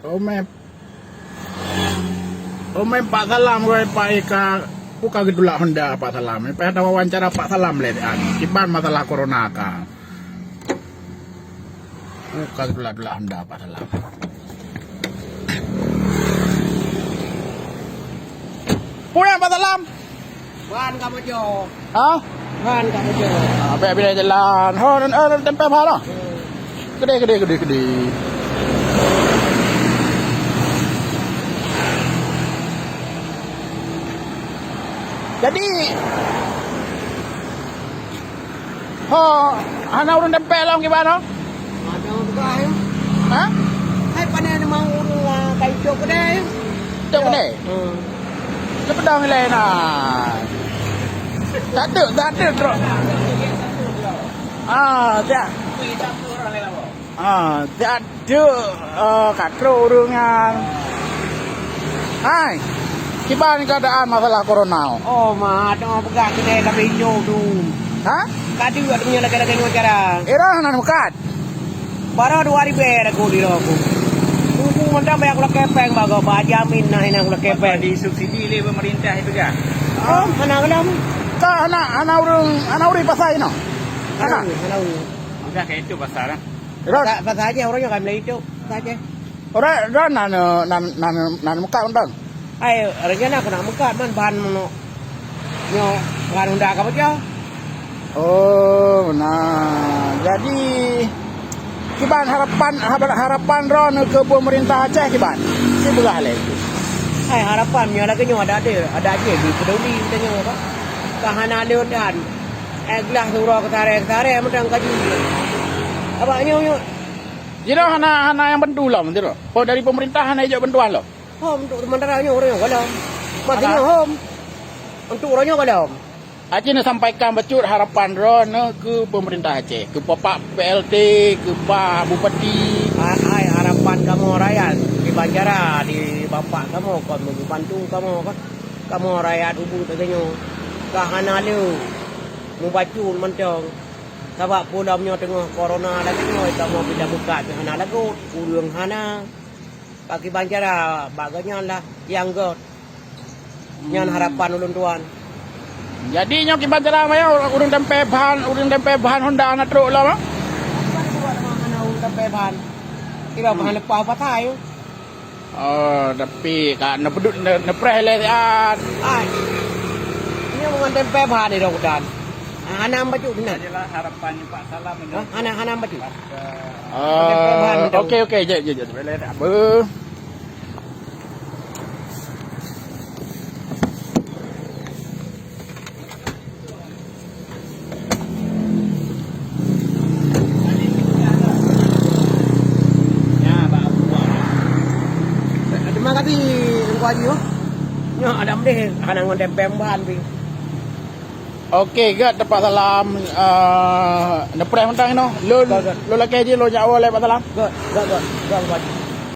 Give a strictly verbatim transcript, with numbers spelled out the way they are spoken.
Omé, omé Pak Salam, wai Pak Eka, buka geutulak Honda Pak Salam. Payah tawawancara Pak Salam lé, ah, kiban masalah corona ka. Buka geutulak-tulak Honda Pak Salam. Pulang Pak Salam. Ban ka bojo. Hah? Ban ka bojo. Ah, bèk pindah jalan. Ho, nan, eh, nan tempel bah lah. Gede, gede, gede, gede. Jadi, ho, hana ureueng tempel lom kiban, ho? Ada orang pegang, ya. Hah? Hai, pandai memang ureueng, ah, kai cok kedai. Cok kedai? Hmm. Leupah dong ilèe na. Tak ada, tak ada, bro. Ah, tak. Ah, tak ada, eh, ka trok ureueng nyan. Hai, kiban keadaan masalah corona? Oh, ma, ada orang pegang kedai tapi cok tu. Hah? Ka deuek nyoe lagèe-lagèe nyoe cara. Ira hana meukat. Baroe dua ribèe lagu di roh ku. Buku mantong bèk kulakèe pèng bagoe, bak jamin nah inan kulakèe pèng. Disubsidi lé pemerintah itu kan? Oh, hana gohlom. Ka hana, hana ureueng, hana ureueng pasai inoe? Hana? Hana ureueng, hana ureueng. Udah kayak itu pasar, ah. Ira. Pasai, pasai aja, ureueng nyoe ka mulai hidup, pasai aja. Ora, ora na, na, na, na, na meukat mantong. Hai, rencana ku nak meukat man ban meunoe. Nyoe ban Honda ka baca. Oh, na. Jadi, kiban harapan, harapan droeneuh keu pemerintah Aceh kiban? Sibeugah lé. Hai, harapan nyoe lagèe nyoe ada, ada, ada Aceh jipeduli geutanyoe, Pak. Ka hana lé dan. Eh, glah surok keusaré-keusaré mantong kaju. Abak nyoe, nyoe. Jinoe hana, hana nyang bantu lom, jinoe. Po dari pemerintah hana ijok bantuan lom. Hom, untuk sementara nyoe ureueng nyoe gohlom. Masih nyoe hom. Untuk ureueng nyoe gohlom. Aceh neusampaikan bacut harapan droeneuh keu pemerintah Aceh, keu Bapak P L T, keu Pak Bupati. Hai, hai, harapan kamoe rakyat di Banjara, di Bapak kamoe kon membantu kamoe kon. Kamoe rakyat Ubit lagèe nyoe. Ka hana lé mubacut mantong. Sabab peue lom nyoe teungoh corona lagèe nyoe, kamoe pindah meukat hana lagot, ureueng hana. Pakiban cara bak geuh nyan lah nyang göt. Nyan harapan ulôn tuan. Jadi nyoe kiban cara maya ureueng tempel ban, ureueng tempel ban Honda hana trok lom, ah? Hana ureueng tempel ban. Kira ban leupah pasai. Oh, tapi ka neupeudut, ne-, neupreh lé siat. Ai. Nyoe ngon tempel ban di dalam udan. Hana bacut sinan. Adalah harapan Pak Salam. Hah? Hana, hana bacut. Tempel ban di dalam. Oh, oke, oke, jap, jap, jap. Boleh tak apa? Terima kasih, Teungku Haji, oh. Nyoe ada meuléh, hana ngon tempel ban pih. Oke, gèt, Pak Salam, eh, neupreh mantong inoe. Lôn, gèt, gèt, lôn lakèe jih, lôn jak woe lé Pak Salam. Gèt, gèt, gèt, Teungku Haji.